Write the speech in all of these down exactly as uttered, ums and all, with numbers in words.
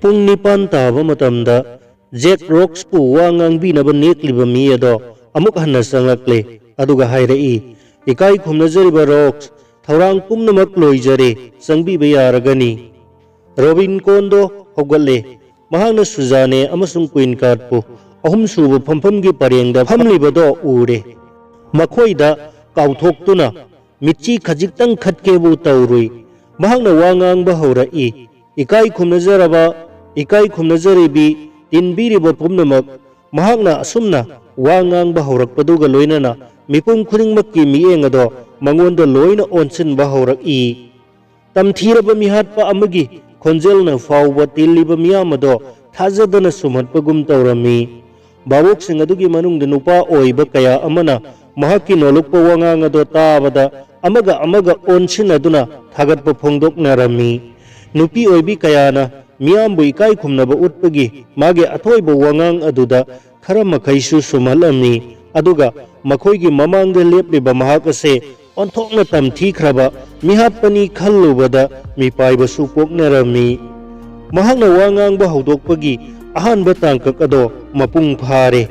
ꯄꯨꯡ ꯅꯤꯄꯥꯟ ꯇꯥꯕ ꯃꯇꯝꯗ ꯖꯦꯛ ꯔꯣꯛꯁꯄꯨ ꯋꯥ ꯉꯥꯡꯕꯤꯅꯕ ꯅꯦꯛꯂꯤꯕ ꯃꯤ ꯑꯗꯣ ꯑꯃꯨꯛ ꯍꯟꯅ ꯆꯪꯂꯛꯂꯦ, ꯑꯗꯨꯒ ꯍꯥꯏꯔꯛꯏ, "ꯏꯀꯥꯏ ꯈꯨꯝꯅꯖꯔꯤꯕ ꯔꯣꯛꯁ, ꯊꯧꯔꯥꯡ ꯄꯨꯝꯅꯃꯛ ꯂꯣꯏꯖꯔꯦ, ꯆꯪꯕꯤꯕ ꯌꯥꯔꯒꯅꯤ꯫" ꯔꯣꯕꯤꯟ ꯀꯣꯟꯗꯣ ꯍꯧꯒꯠꯂꯦ꯫ ꯃꯍꯥꯛꯅ ꯁꯨꯖꯥꯅꯦ ꯑꯃꯁꯨꯡ ꯀ꯭ꯋꯤꯟ ꯀꯥꯔꯠꯄꯨ ꯑꯍꯨꯝꯁꯨꯕ ꯐꯝꯐꯝꯒꯤ ꯄꯔꯦꯡꯗ ꯐꯝꯂꯤꯕꯗꯣ ꯎꯔꯦ꯫ ꯃꯈꯣꯏꯗ ꯀꯥꯎꯊꯣꯛꯇꯨꯅ ꯃꯤꯠꯆꯤ ꯈꯖꯤꯛꯇꯪ ꯈꯠꯀꯦꯕꯨ ꯇꯧꯔꯨꯏ꯫ ꯃꯍꯥꯛꯅ ꯋꯥ ꯉꯥꯡꯕ ꯍꯧꯔꯛꯏ, "ꯏꯀꯥꯏ ꯈꯨꯝꯅꯖꯔꯕ, ꯏꯀꯥꯏ ꯈꯨꯝꯅꯖꯔꯤꯕꯤ, ꯇꯤꯟꯕꯤꯔꯤꯕ ꯄꯨꯝꯅꯃꯛ꯫" ꯃꯍꯥꯛꯅ ꯑꯁꯨꯝꯅ ꯋꯥ ꯉꯥꯡꯕ ꯍꯧꯔꯛꯄꯗꯨꯒ ꯂꯣꯏꯅꯅ ꯃꯤꯄꯨꯝ ꯈꯨꯗꯤꯡꯃꯛꯀꯤ ꯃꯤꯠꯌꯦꯡ ꯑꯗꯣ ꯃꯉꯣꯟꯗ ꯂꯣꯏꯅ ꯑꯣꯟꯁꯤꯟꯕ ꯍꯧꯔꯛꯏ꯫ ꯇꯝꯊꯤꯔꯕ ꯃꯤꯍꯥꯠꯄ ꯑꯃꯒꯤ ꯈꯣꯟꯖꯦꯜꯅ ꯐꯥꯎꯕ ꯇꯤꯜꯂꯤꯕ ꯃꯤꯌꯥꯝ ꯑꯗꯣ ꯊꯥꯖꯗꯅ ꯁꯨꯝꯍꯠꯄꯒꯨꯝ ꯇꯧꯔꯝꯃꯤ꯫ ꯚꯥꯕꯣꯛꯁꯤꯡ ꯑꯗꯨꯒꯤ ꯃꯅꯨꯡꯗ ꯅꯨꯄꯥ ꯑꯣꯏꯕ ꯀꯌꯥ ꯑꯃꯅ ꯃꯍꯥꯛꯀꯤ ꯅꯣꯂꯨꯛꯄ ꯋꯥꯉꯥꯡ ꯑꯗꯣ ꯇꯥꯕꯗ ꯑꯃꯒ ꯑꯃꯒ ꯑꯣꯟꯁꯤꯟꯅꯗꯨꯅ ꯊꯥꯒꯠꯄ ꯐꯣꯡꯗꯣꯛꯅꯔꯝꯃꯤ꯫ ꯅꯨꯄꯤ ꯑꯣꯏꯕꯤ ꯀꯌꯥꯅ ꯃꯤꯌꯥꯝꯕꯨ ꯏꯀꯥꯏ ꯈꯨꯝꯅꯕ ꯎꯠꯄꯒꯤ ꯃꯥꯒꯤ ꯑꯊꯣꯏꯕ ꯋꯥꯉꯥꯡ ꯑꯗꯨꯗ ꯈꯔ ꯃꯈꯩꯁꯨ ꯁꯨꯝꯍꯠꯂꯝꯃꯤ, ꯑꯗꯨꯒ ꯃꯈꯣꯏꯒꯤ ꯃꯃꯥꯡꯗ ꯂꯦꯞꯂꯤꯕ ꯃꯍꯥꯛ ꯑꯁꯦ ꯑꯣꯟꯊꯣꯛꯅ ꯇꯝꯊꯤꯈ꯭ꯔꯕ ꯃꯤꯍꯥꯠꯄꯅꯤ ꯈꯜꯂꯨꯕꯗ ꯃꯤꯄꯥꯏꯕꯁꯨ ꯄꯣꯛꯅꯔꯝꯃꯤ꯫ ꯃꯍꯥꯛꯅ ꯋꯥ ꯉꯥꯡꯕ ꯍꯧꯗꯣꯛꯄꯒꯤ ꯑꯍꯥꯟꯕ ꯇꯥꯡꯀꯛ ꯑꯗꯣ ꯃꯄꯨꯡ ꯐꯥꯔꯦ꯫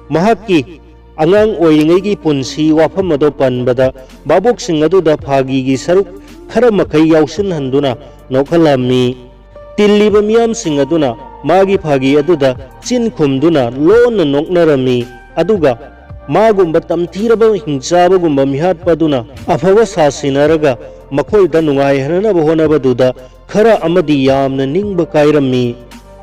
ꯃꯍꯥꯛꯀꯤ ꯑꯉꯥꯡ ꯑꯣꯏꯔꯤꯉꯩꯒꯤ ꯄꯨꯟꯁꯤ ꯋꯥꯐꯝ ꯑꯗꯣ ꯄꯟꯕꯗ ꯚꯥꯕꯣꯛꯁꯤꯡ ꯑꯗꯨꯗ ꯐꯥꯒꯤꯒꯤ ꯁꯔꯨꯛ ꯈꯔ ꯃꯈꯩ ꯌꯥꯎꯁꯤꯟꯍꯟꯗꯨꯅ ꯅꯣꯛꯍꯜꯂꯝꯃꯤ꯫ ꯇꯤꯜꯂꯤꯕ ꯃꯤꯌꯥꯝꯁꯤꯡ ꯑꯗꯨꯅ ꯃꯥꯒꯤ ꯐꯥꯒꯤ ꯑꯗꯨꯗ ꯆꯤꯟ ꯈꯨꯝꯗꯨꯅ ꯂꯣꯟꯅ ꯅꯣꯛꯅꯔꯝꯃꯤ, ꯑꯗꯨꯒ ꯃꯥꯒꯨꯝꯕ ꯇꯝꯊꯤꯔꯕ ꯍꯤꯡꯆꯥꯕꯒꯨꯝꯕ ꯃꯤꯍꯥꯠꯄ ꯑꯗꯨꯅ ꯑꯐꯕ ꯁꯥꯁꯤꯟꯅꯔꯒ ꯃꯈꯣꯏꯗ ꯅꯨꯡꯉꯥꯏꯍꯟꯅꯕ ꯍꯣꯠꯅꯕꯗꯨꯗ ꯈꯔ ꯑꯃꯗꯤ ꯌꯥꯝꯅ ꯅꯤꯡꯕ ꯀꯥꯏꯔꯝꯃꯤ꯫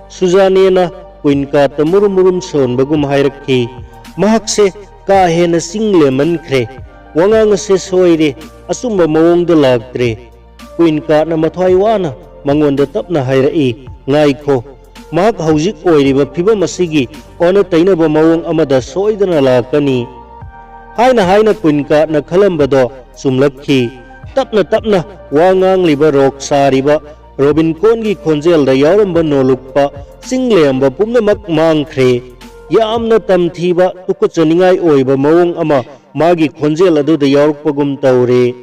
ꯁꯨꯖꯥꯅꯦꯅ ꯀ꯭ꯋꯤꯟꯀꯥꯠꯇ ꯃꯨꯔꯨꯝ ꯃꯨꯔꯨꯝ ꯁꯣꯟꯕꯒꯨꯝ ꯍꯥꯏꯔꯛꯈꯤ, "ꯃꯍꯥꯛꯁꯦ ꯀꯥ ꯍꯦꯟꯅ ꯆꯤꯡ ꯂꯦꯝꯃꯟꯈ꯭ꯔꯦ꯫ ꯋꯥꯉꯥꯡ ꯑꯁꯦ ꯁꯣꯏꯔꯦ, ꯑꯆꯨꯝꯕ ꯃꯑꯣꯡꯗ ꯂꯥꯛꯇ꯭ꯔꯦ꯫" ꯀ꯭ꯋꯤꯟꯀꯥꯠꯅ ꯃꯊ꯭ꯋꯥꯏ ꯋꯥꯅ ꯃꯉꯣꯟꯗ ꯇꯞꯅ ꯍꯥꯏꯔꯛꯏ, "ꯉꯥꯏꯈꯣ, ꯃꯍꯥꯛ ꯍꯧꯖꯤꯛ ꯑꯣꯏꯔꯤꯕ ꯐꯤꯕꯝ ꯑꯁꯤꯒꯤ ꯑꯣꯟꯅ ꯇꯩꯅꯕ ꯃꯑꯣꯡ ꯑꯃꯗ ꯁꯣꯏꯗꯅ ꯂꯥꯛꯀꯅꯤ꯫" ꯍꯥꯏꯅ ꯍꯥꯏꯅ ꯀ꯭ꯋꯤꯟꯀꯥꯠꯅ ꯈꯜꯂꯝꯕꯗꯣ ꯆꯨꯝꯂꯛꯈꯤ꯫ ꯇꯞꯅ ꯇꯞꯅ ꯋꯥ ꯉꯥꯡꯂꯤꯕ ꯔꯣꯛ ꯁꯥꯔꯤꯕ ꯔꯣꯕꯤꯟ ꯀꯣꯟꯒꯤ ꯈꯣꯟꯖꯦꯜꯗ ꯌꯥꯎꯔꯝꯕ ꯅꯣꯂꯨꯛꯄ ꯆꯤꯡ ꯂꯩꯔꯝꯕ ꯄꯨꯝꯅꯃꯛ ꯃꯥꯡꯈ꯭ꯔꯦ꯫ ꯌꯥꯝꯅ ꯇꯝꯊꯤꯕ, ꯇꯨꯀꯠꯆꯅꯤꯡꯉꯥꯏ ꯑꯣꯏꯕ ꯃꯑꯣꯡ ꯑꯃ ꯃꯥꯒꯤ ꯈꯣꯟꯖꯦꯜ ꯑꯗꯨꯗ ꯌꯥꯎꯔꯛꯄꯒꯨꯝ ꯇꯧꯔꯦ꯫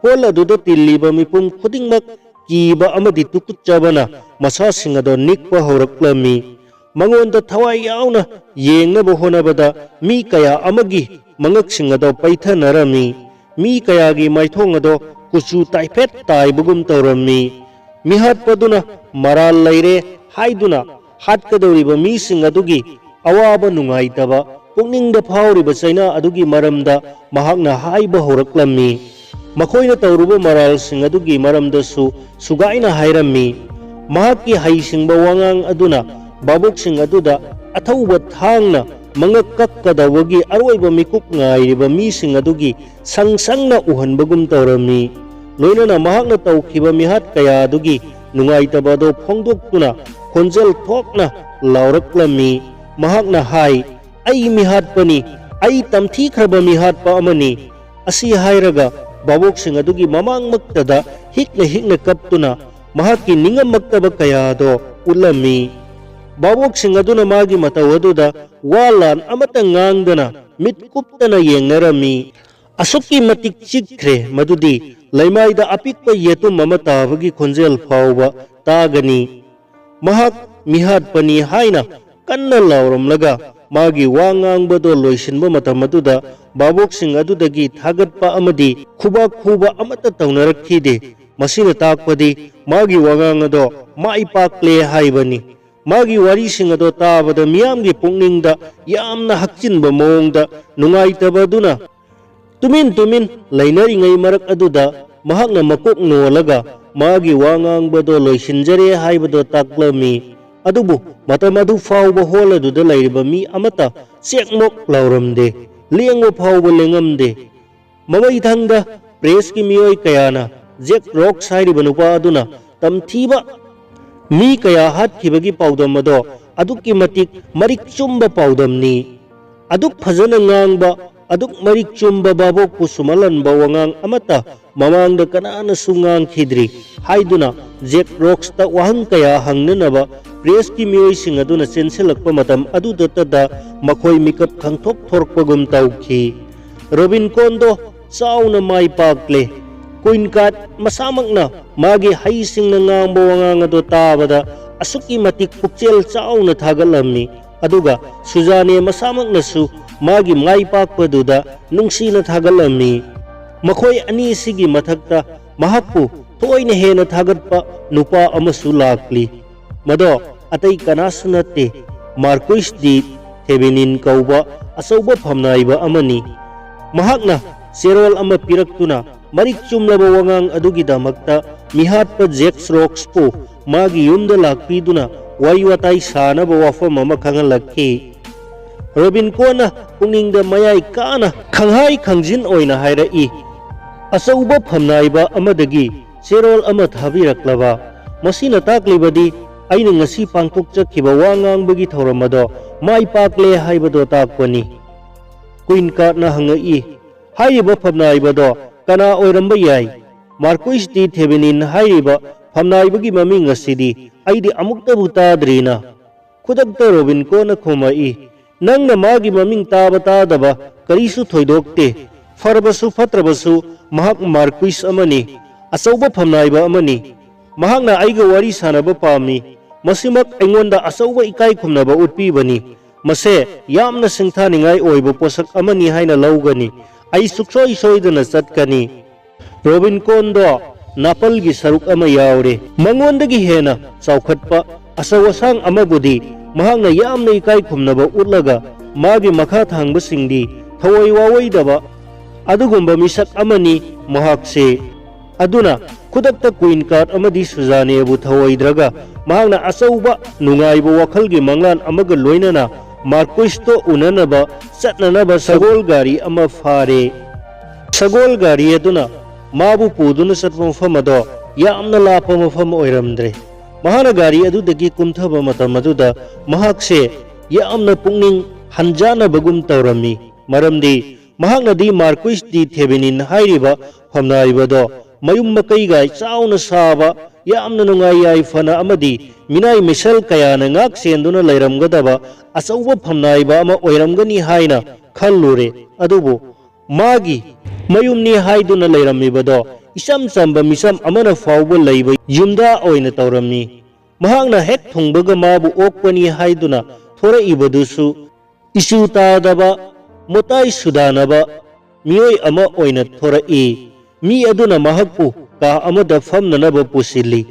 ꯍꯣꯜ ꯑꯗꯨꯗ ꯇꯤꯜꯂꯤꯕ ꯃꯤꯄꯨꯝ ꯈꯨꯗꯤꯡꯃꯛ ꯀꯤꯕ ꯑꯃꯗꯤ ꯇꯨꯀꯨꯠꯆꯕꯅ ꯃꯁꯥꯁꯤꯡ ꯑꯗꯣ ꯅꯤꯛꯄ ꯍꯧꯔꯛꯂꯝꯃꯤ꯫ ꯃꯉꯣꯟꯗ ꯊꯋꯥꯏ ꯌꯥꯎꯅ ꯌꯦꯡꯅꯕ ꯍꯣꯠꯅꯕꯗ ꯃꯤ ꯀꯌꯥ ꯑꯃꯒꯤ ꯃꯉꯛꯁꯤꯡ ꯑꯗꯣ ꯄꯩꯊꯅꯔꯝꯃꯤ꯫ ꯃꯤ ꯀꯌꯥꯒꯤ ꯃꯥꯏꯊꯣꯡ ꯑꯗꯣ ꯀꯨꯆꯨ ꯇꯥꯏꯐꯦꯠ ꯇꯥꯏꯕꯒꯨꯝ ꯇꯧꯔꯝꯃꯤ꯫ ꯃꯤꯍꯥꯠꯄꯗꯨꯅ ꯃꯔꯥꯜ ꯂꯩꯔꯦ ꯍꯥꯏꯗꯨꯅ ꯍꯥꯠꯀꯗꯧꯔꯤꯕ ꯃꯤꯁꯤꯡ ꯑꯗꯨꯒꯤ ꯑꯋꯥꯕ ꯅꯨꯡꯉꯥꯏꯇꯕ, ꯄꯨꯛꯅꯤꯡꯗ ꯐꯥꯎꯔꯤꯕ ꯆꯩꯅꯥ ꯑꯗꯨꯒꯤ ꯃꯔꯝꯗ ꯃꯍꯥꯛꯅ ꯍꯥꯏꯕ ꯍꯧꯔꯛꯂꯝꯃꯤ꯫ ꯃꯈꯣꯏꯅ ꯇꯧꯔꯨꯕ ꯃꯔꯥꯜꯁꯤꯡ ꯑꯗꯨꯒꯤ ꯃꯔꯝꯗꯁꯨ ꯁꯨꯒꯥꯏꯅ ꯍꯥꯏꯔꯝꯃꯤ꯫ ꯃꯍꯥꯛꯀꯤ ꯍꯩꯁꯤꯡꯕ ꯋꯥꯉꯥꯡ ꯑꯗꯨꯅ ꯚꯥꯕꯣꯛꯁꯤꯡ ꯑꯗꯨꯗ ꯑꯊꯧꯕ ꯊꯥꯡꯅ ꯃꯉꯛ ꯀꯛꯀꯗꯧꯕꯒꯤ ꯑꯔꯣꯏꯕ ꯃꯤꯀꯨꯞ ꯉꯥꯏꯔꯤꯕ ꯃꯤꯁꯤꯡ ꯑꯗꯨꯒꯤ ꯁꯪ ꯁꯪꯅ ꯎꯍꯟꯕꯒꯨꯝ ꯇꯧꯔꯝꯃꯤ꯫ ꯂꯣꯏꯅꯅ ꯃꯍꯥꯛꯅ ꯇꯧꯈꯤꯕ ꯃꯤꯍꯥꯠ ꯀꯌꯥ ꯑꯗꯨꯒꯤ ꯅꯨꯡꯉꯥꯏꯇꯕ ꯑꯗꯨ ꯐꯣꯡꯗꯣꯛꯇꯨꯅ ꯈꯣꯟꯖꯦꯜ ꯊꯣꯛꯅ ꯂꯥꯎꯔꯛꯂꯝꯃꯤ꯫ ꯃꯍꯥꯛꯅ ꯍꯥꯏ, "ꯑꯩ ꯃꯤꯍꯥꯠꯄꯅꯤ, ꯑꯩ ꯇꯝꯊꯤꯈ꯭ꯔꯕ ꯃꯤꯍꯥꯠꯄ ꯑꯃꯅꯤ"꯫ ꯑꯁꯤ ꯍꯥꯏꯔꯒ ꯚꯥꯕꯣꯛꯁꯤꯡ ꯑꯗꯨꯒꯤ ꯃꯃꯥꯡꯃꯛꯇꯗ ꯍꯤꯛꯅ ꯍꯤꯛꯅ ꯀꯞꯇꯨꯅ ꯃꯍꯥꯛꯀꯤ ꯅꯤꯡꯉꯝꯃꯛꯇꯕ ꯀꯌꯥꯗꯣ ꯎꯠꯂꯝꯃꯤ꯫ ꯚꯥꯕꯣꯛꯁꯤꯡ ꯑꯗꯨꯅ ꯃꯥꯒꯤ ꯃꯇꯧ ꯑꯗꯨꯗ ꯋꯥ ꯂꯥꯟ ꯑꯃꯠꯇ ꯉꯥꯡꯗꯅ ꯃꯤꯠ ꯀꯨꯞꯇꯅ ꯌꯦꯡꯅꯔꯝꯃꯤ꯫ ꯑꯁꯨꯛꯀꯤ ꯃꯇꯤꯛ ꯆꯤꯛꯈ꯭ꯔꯦ ꯃꯗꯨꯗꯤ ꯂꯩꯃꯥꯏꯗ ꯑꯄꯤꯛꯄ ꯌꯦꯇꯨꯝ ꯑꯃ ꯇꯥꯕꯒꯤ ꯈꯣꯟꯖꯦꯜ ꯐꯥꯎꯕ ꯇꯥꯒꯅꯤ꯫ ꯃꯍꯥꯛ ꯃꯤꯍꯥꯠꯄꯅꯤ ꯍꯥꯏꯅ ꯀꯟꯅ ꯂꯥꯎꯔꯝꯂꯒ ꯃꯥꯒꯤ ꯋꯥ ꯉꯥꯡꯕꯗꯣ ꯂꯣꯏꯁꯤꯟꯕ ꯃꯇꯝ ꯑꯗꯨꯗ ꯚꯥꯕꯣꯛꯁꯤꯡ ꯑꯗꯨꯗꯒꯤ ꯊꯥꯒꯠꯄ ꯑꯃꯗꯤ ꯈꯨꯕꯥꯛ ꯈꯨꯕ ꯑꯃꯠꯇ ꯇꯧꯅꯔꯛꯈꯤꯗꯦ꯫ ꯃꯁꯤꯅ ꯇꯥꯛꯄꯗꯤ ꯃꯥꯒꯤ ꯋꯥꯉꯥꯡ ꯑꯗꯣ ꯃꯥꯏ ꯄꯥꯛꯂꯦ ꯍꯥꯏꯕꯅꯤ꯫ ꯃꯥꯒꯤ ꯋꯥꯔꯤꯁꯤꯡ ꯑꯗꯣ ꯇꯥꯕꯗ ꯃꯤꯌꯥꯝꯒꯤ ꯄꯨꯛꯅꯤꯡꯗ ꯌꯥꯝꯅ ꯍꯛꯆꯤꯟꯕ ꯃꯑꯣꯡꯗ ꯅꯨꯡꯉꯥꯏꯇꯕꯗꯨꯅ ꯇꯨꯃꯤꯟ ꯇꯨꯃꯤꯟ ꯂꯩꯅꯔꯤꯉꯩ ꯃꯔꯛ ꯑꯗꯨꯗ ꯃꯍꯥꯛꯅ ꯃꯀꯣꯛ ꯅꯣꯜꯂꯒ ꯃꯥꯒꯤ ꯋꯥ ꯉꯥꯡꯕꯗꯣ ꯂꯣꯏꯁꯤꯟꯖꯔꯦ ꯍꯥꯏꯕꯗꯣ ꯇꯥꯛꯂꯝꯃꯤ꯫ ꯑꯗꯨꯕꯨ ꯃꯇꯝ ꯑꯗꯨ ꯐꯥꯎꯕ ꯍꯣꯜ ꯑꯗꯨꯗ ꯂꯩꯔꯤꯕ ꯃꯤ ꯑꯃꯠꯇ ꯆꯦꯛꯃꯣꯛ ꯂꯥꯎꯔꯝꯗꯦ, ꯂꯦꯡꯕ ꯐꯥꯎꯕ ꯂꯦꯡꯉꯝꯗꯦ꯫ ꯃꯃꯩꯊꯪꯗ ꯄ꯭ꯔꯦꯁꯀꯤ ꯃꯤꯑꯣꯏ ꯀꯌꯥꯅ ꯖꯦꯛ ꯔꯣꯛꯁ ꯍꯥꯏꯔꯤꯕ ꯅꯨꯄꯥ ꯑꯗꯨꯅ ꯇꯝꯊꯤꯕ ꯃꯤ ꯀꯌꯥ ꯍꯥꯠꯈꯤꯕꯒꯤ ꯄꯥꯎꯗꯝ ꯑꯗꯣ ꯑꯗꯨꯛꯀꯤ ꯃꯇꯤꯛ ꯃꯔꯤꯛ ꯆꯨꯝꯕ ꯄꯥꯎꯗꯝꯅꯤ꯫ ꯑꯗꯨꯛ ꯐꯖꯅ ꯉꯥꯡꯕ, ꯑꯗꯨꯛ ꯃꯔꯤꯛ ꯆꯨꯝꯕ ꯚꯥꯕꯣꯛꯄꯨ ꯁꯨꯃꯜꯍꯟꯕ ꯋꯥꯉꯥꯡ ꯑꯃꯠꯇ ꯃꯃꯥꯡꯗ ꯀꯅꯥꯅꯁꯨ ꯉꯥꯡꯈꯤꯗ꯭ꯔꯤ ꯍꯥꯏꯗꯨꯅ ꯖꯦꯛ ꯔꯣꯛꯁꯇ ꯋꯥꯍꯪ ꯀꯌꯥ ꯍꯪꯅꯅꯕ ꯄ꯭ꯔꯦꯁꯀꯤ ꯃꯤꯑꯣꯏꯁꯤꯡ ꯑꯗꯨꯅ ꯆꯦꯟꯁꯤꯜꯂꯛꯄ ꯃꯇꯝ ꯑꯗꯨꯗꯇꯗ ꯃꯈꯣꯏ ꯃꯤꯀꯞ ꯈꯪꯊꯣꯛ ꯊꯣꯔꯛꯄꯒꯨꯝ ꯇꯧꯈꯤ꯫ ꯔꯣꯕꯤꯟ ꯀꯣꯟꯗꯣ ꯆꯥꯎꯅ ꯃꯥꯏ ꯄꯥꯛꯂꯦ꯫ ꯀꯨꯏꯟ ꯀꯥꯔꯠ ꯃꯁꯥꯃꯛꯅ ꯃꯥꯒꯤ ꯍꯩꯁꯤꯡꯅ ꯉꯥꯡꯕ ꯋꯥꯉꯥꯡ ꯑꯗꯨ ꯇꯥꯕꯗ ꯑꯁꯨꯛꯀꯤ ꯃꯇꯤꯛ ꯄꯨꯛꯆꯦꯜ ꯆꯥꯎꯅ ꯊꯥꯒꯠꯂꯝꯃꯤ, ꯑꯗꯨꯒ ꯁꯨꯖꯥꯅꯦ ꯃꯁꯥꯃꯛꯅꯁꯨ ꯃꯥꯒꯤ ꯃꯥꯏ ꯄꯥꯛꯄꯗꯨꯗ ꯅꯨꯡꯁꯤꯅ ꯊꯥꯒꯠꯂꯝꯃꯤ꯫ ꯃꯈꯣꯏ ꯑꯅꯤꯁꯤꯒꯤ ꯃꯊꯛꯇ ꯃꯍꯥꯛꯄꯨ ꯊꯣꯏꯅ ꯍꯦꯟꯅ ꯊꯥꯒꯠꯄ ꯅꯨꯄꯥ ꯑꯃꯁꯨ ꯂꯥꯛꯂꯤ꯫ ꯃꯗꯣ ꯑꯇꯩ ꯀꯅꯥꯁꯨ ꯅꯠꯇꯦ, ꯃꯥꯔꯀꯨꯏꯁ ꯗꯤ ꯊꯦꯕꯦꯅꯤꯟ ꯀꯧꯕ ꯑꯆꯧꯕ ꯐꯝꯅꯥꯏꯕ ꯑꯃꯅꯤ꯫ ꯃꯍꯥꯛꯅ ꯆꯦꯔꯣꯜ ꯑꯃ ꯄꯤꯔꯛꯇꯨꯅ ꯃꯔꯤꯛ ꯆꯨꯝꯂꯕ ꯋꯥꯉꯥꯡ ꯑꯗꯨꯒꯤꯗꯃꯛꯇ ꯃꯤꯍꯥꯠꯄ ꯖꯦꯛꯁ ꯔꯣꯛꯁꯄꯨ ꯃꯥꯒꯤ ꯌꯨꯝꯗ ꯂꯥꯛꯄꯤꯗꯨꯅ ꯋꯥꯔꯤ ꯋꯥꯇꯥꯏ ꯁꯥꯅꯕ ꯋꯥꯐꯝ ꯑꯃ ꯈꯪꯍꯜꯂꯛꯈꯤ꯫ ꯔꯣꯕꯤꯟ ꯀꯣꯟꯅ ꯄꯨꯛꯅꯤꯡꯗ ꯃꯌꯥꯏ ꯀꯥꯅ ꯈꯪꯍꯥꯏ ꯈꯪꯖꯤꯟ ꯑꯣꯏꯅ ꯍꯥꯏꯔꯛꯏ, "ꯑꯆꯧꯕ ꯐꯝꯅꯥꯏꯕ ꯑꯃꯗꯒꯤ ꯆꯦꯔꯣꯜ ꯑꯃ ꯊꯥꯕꯤꯔꯛꯂꯕ, ꯃꯁꯤꯅ ꯇꯥꯛꯂꯤꯕꯗꯤ ꯑꯩꯅ ꯉꯁꯤ ꯄꯥꯡꯊꯣꯛꯆꯈꯤꯕ ꯋꯥ ꯉꯥꯡꯕꯒꯤ ꯊꯧꯔꯝ ꯑꯗꯣ ꯃꯥꯏ ꯄꯥꯛꯂꯦ ꯍꯥꯏꯕꯗꯣ ꯇꯥꯛꯄꯅꯤ꯫" ꯀꯨꯏꯟ ꯀꯥꯔꯠꯅ ꯍꯪꯉꯛꯏ, "ꯍꯥꯏꯔꯤꯕ ꯐꯝꯅꯥꯏꯕꯗꯣ ꯀꯅꯥ ꯑꯣꯏꯔꯝꯕ ꯌꯥꯏ? ꯃꯥꯔꯀꯨꯏꯁ ꯗꯤ ꯊꯦꯕꯦꯅꯤꯟ ꯍꯥꯏꯔꯤꯕ ꯐꯝꯅꯥꯏꯕꯒꯤ ꯃꯃꯤꯡ ꯑꯁꯤꯗꯤ ꯑꯩꯗꯤ ꯑꯃꯨꯛꯇꯕꯨ ꯇꯥꯗ꯭ꯔꯤꯅ?" ꯈꯨꯗꯛꯇ ꯔꯣꯕꯤꯟ ꯀꯣꯟꯅ ꯈꯨꯝꯃꯛꯏ, "ꯅꯪꯅ ꯃꯥꯒꯤ ꯃꯃꯤꯡ ꯇꯥꯕ ꯇꯥꯗꯕ ꯀꯔꯤꯁꯨ ꯊꯣꯏꯗꯣꯛꯇꯦ꯫ ꯐꯔꯕꯁꯨ ꯐꯠꯇ꯭ꯔꯕꯁꯨ ꯃꯍꯥꯛ ꯃꯥꯔꯀꯨꯏꯁ ꯑꯃꯅꯤ, ꯑꯆꯧꯕ ꯐꯝꯅꯥꯏꯕ ꯑꯃꯅꯤ꯫ ꯃꯍꯥꯛꯅ ꯑꯩꯒ ꯋꯥꯔꯤ ꯁꯥꯅꯕ ꯄꯥꯝꯃꯤ꯫ ꯃꯁꯤꯃꯛ ꯑꯩꯉꯣꯟꯗ ꯑꯆꯧꯕ ꯏꯀꯥꯏ ꯈꯨꯝꯅꯕ ꯎꯠꯄꯤꯕꯅꯤ꯫ ꯃꯁꯦ ꯌꯥꯝꯅ ꯁꯤꯡꯊꯥꯅꯤꯡꯉꯥꯏ ꯑꯣꯏꯕ ꯄꯣꯠꯁꯛ ꯑꯃꯅꯤ ꯍꯥꯏꯅ ꯂꯧꯒꯅꯤ꯫ ꯑꯩ ꯁꯨꯛꯁꯣꯏ ꯁꯣꯏꯗꯅ ꯆꯠꯀꯅꯤ꯫" ꯔꯣꯕꯤꯟ ꯀꯣꯟꯗꯣ ꯅꯥꯄꯜꯒꯤ ꯁꯔꯨꯛ ꯑꯃ ꯌꯥꯎꯔꯦ꯫ ꯃꯉꯣꯟꯗꯒꯤ ꯍꯦꯟꯅ ꯆꯥꯎꯈꯠꯄ ꯑꯆꯧ ꯑꯁꯥꯡ ꯑꯃꯕꯨꯗꯤ ꯃꯍꯥꯛꯅ ꯌꯥꯝꯅ ꯏꯀꯥꯏ ꯈꯨꯝꯅꯕ ꯎꯠꯂꯒ ꯃꯥꯒꯤ ꯃꯈꯥ ꯊꯥꯡꯕꯁꯤꯡꯗꯤ ꯊꯑꯣꯏ ꯋꯥꯑꯣꯏꯗꯕ ꯑꯗꯨꯒꯨꯝꯕ ꯃꯤꯁꯛ ꯑꯃꯅꯤ ꯃꯍꯥꯛꯁꯦ꯫ ꯑꯗꯨꯅ ꯈꯨꯗꯛꯇ ꯀꯨꯏꯟ ꯀꯥꯔꯠ ꯑꯃꯗꯤ ꯁꯨꯖꯥꯅꯦꯕꯨ ꯊꯑꯣꯏꯗ꯭ꯔꯒ ꯃꯍꯥꯛꯅ ꯑꯆꯧꯕ ꯅꯨꯡꯉꯥꯏꯕ ꯋꯥꯈꯜꯒꯤ ꯃꯪꯂꯥꯟ ꯑꯃꯒ ꯂꯣꯏꯅꯅ ꯃꯥꯔꯀꯨꯏꯁꯇꯣ ꯎꯅꯅꯕ ꯆꯠꯅꯅꯕ ꯁꯒꯣꯜ ꯒꯥꯔꯤ ꯑꯃ ꯐꯥꯔꯦ꯫ ꯁꯒꯣꯜ ꯒꯥꯔꯤ ꯑꯗꯨꯅ ꯃꯥꯕꯨ ꯄꯨꯗꯨꯅ ꯆꯠꯄ ꯃꯐꯝ ꯑꯗꯣ ꯌꯥꯝꯅ ꯂꯥꯞꯄ ꯃꯐꯝ ꯑꯣꯏꯔꯝꯗ꯭ꯔꯦ꯫ ꯃꯍꯥꯛꯅ ꯒꯥꯔꯤ ꯑꯗꯨꯗꯒꯤ ꯀꯨꯝꯊꯕ ꯃꯇꯝ ꯑꯗꯨꯗ ꯃꯍꯥꯛꯁꯦ ꯌꯥꯝꯅ ꯄꯨꯛꯅꯤꯡ ꯍꯟꯖꯥꯅꯕꯒꯨꯝ ꯇꯧꯔꯝꯃꯤ, ꯃꯔꯝꯗꯤ ꯃꯍꯥꯛꯅꯗꯤ ꯃꯥꯔꯀꯨꯏꯁ ꯗꯤ ꯊꯦꯕꯦꯅꯤꯟ ꯍꯥꯏꯔꯤꯕ ꯐꯝꯅꯥꯏꯕꯗꯣ ꯃꯌꯨꯝ ꯃꯀꯩꯒꯥꯏ ꯆꯥꯎꯅ ꯁꯥꯕ, ꯌꯥꯝꯅ ꯅꯨꯡꯉꯥꯏ ꯌꯥꯏꯐꯅ ꯑꯃꯗꯤ ꯃꯤꯅꯥꯏ ꯃꯤꯁꯦꯜ ꯀꯌꯥꯅ ꯉꯥꯛ ꯁꯦꯟꯗꯨꯅ ꯂꯩꯔꯝꯒꯗꯕ ꯑꯆꯧꯕ ꯐꯝꯅꯥꯏꯕ ꯑꯃ ꯑꯣꯏꯔꯝꯒꯅꯤ ꯍꯥꯏꯅ ꯈꯜꯂꯨꯔꯦ꯫ ꯑꯗꯨꯕꯨ ꯃꯥꯒꯤ ꯃꯌꯨꯝꯅꯤ ꯍꯥꯏꯗꯨꯅ ꯂꯩꯔꯝꯃꯤꯕꯗꯣ ꯏꯆꯝ ꯆꯝꯕ ꯃꯤꯆꯝ ꯑꯃꯅ ꯐꯥꯎꯕ ꯂꯩꯕ ꯌꯨꯝꯗ ꯑꯣꯏꯅ ꯇꯧꯔꯝꯃꯤ꯫ ꯃꯍꯥꯛꯅ ꯍꯦꯛ ꯊꯨꯡꯕꯒ ꯃꯥꯕꯨ ꯑꯣꯛꯄꯅꯤ ꯍꯥꯏꯗꯨꯅ ꯊꯣꯔꯛꯏꯕꯗꯨꯁꯨ ꯏꯆꯨ ꯇꯥꯗꯕ, ꯃꯣꯇꯥꯏ ꯁꯨꯗꯥꯅꯕ ꯃꯤꯑꯣꯏ ꯑꯃ ꯑꯣꯏꯅ ꯊꯣꯔꯛꯏ꯫ ꯃꯤ ꯑꯗꯨꯅ ꯃꯍꯥꯛꯄꯨ ꯀꯥ ꯑꯃꯗ ꯐꯝꯅꯅꯕ ꯄꯨꯁꯤꯜꯂꯤ꯫